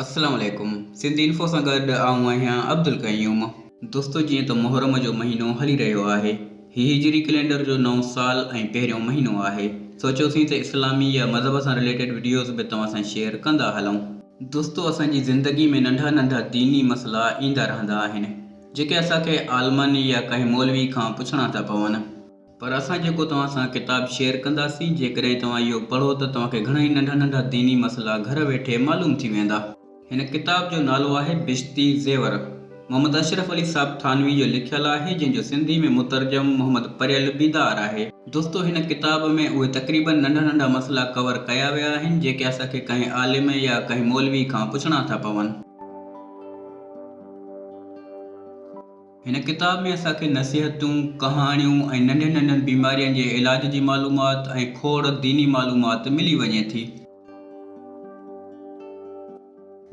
السلام عليڪم سنڌي انفو سان گڏ آئون آهيان عبدالقيوم. دوستو جيئن ته محرم جو مهينو هلي رهيو آهي. هي هجري ڪلينڊر جو نئون سال ۽ پهريون مهينو آهي. سوچيوسين ته اسلامي يا مذهب سان رليٽيڊ وڊيوز به توهان سان شيئر ڪندا هلون. دوستو اسان جي زندگي ۾ ننڍا ننڍا ديني مسئلا ايندا رهندا آهن جيڪي اسان کي عالمن يا ڪنهن مولوي کان پڇڻا ٿا پون. پر اسان جيڪو توهان سان ڪتاب شيئر ڪنداسين جيڪڏهن توهان اهو پڙهو ته توهان کي گهڻائي ننڍا ننڍا ديني مسئلا گهر ويٺي معلوم ٿي ويندا. هن ڪتاب جو نالو آهي بھشتي زيور. محمد اشرف علي صاحب ٿانوي جو لکيل آهي جنهن جو سنڌي ۾ مترجم محمد پريل بيدار آهي. دوستو هن ڪتاب ۾ اهي تقريبن ننڍا ننڍا مسئلا ڪور ڪيا ويا آهن جيڪي اسان کي ڪنهن عالم يا ڪنهن مولوي کان پڇڻا ٿا پون. هن ڪتاب ۾ اسان کي نصيحتون، ڪهاڻيون ۽ ننڍين ننڍين بيمارين جي علاج جي معلومات ۽ کوڙ ديني معلومات ملي وڃي ٿي.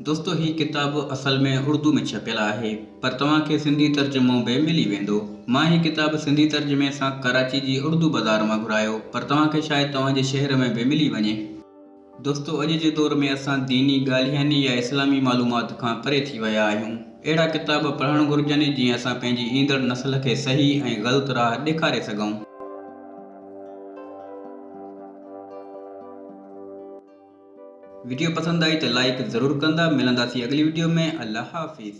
دوستو هي ڪتاب اصل ۾ اردو ۾ ڇپيل آهي پر توهان کي سنڌي ترجمو به ملي ويندو. مان هي ڪتاب سنڌي ترجمي سان ڪراچي جي اردو بازار مان گهرايو پر توهان کي شايد توهان جي شهر ۾ به ملي وڃي. دوستو اڄ جي دور ۾ اسان ديني ڳالهين يا اسلامي معلومات کان پري ٿي ويا آهيون. اهڙا ڪتاب پڙهڻ گهرجن جيئن اسان پنهنجي ايندڙ نسل کي صحيح ۽ غلط راهه ڏيکاري سگهون. وڊيو پسند آئي ته لائيڪ ضرور ڪندا. ملنداسين اڳلي وڊيو ۾ الله حافظ.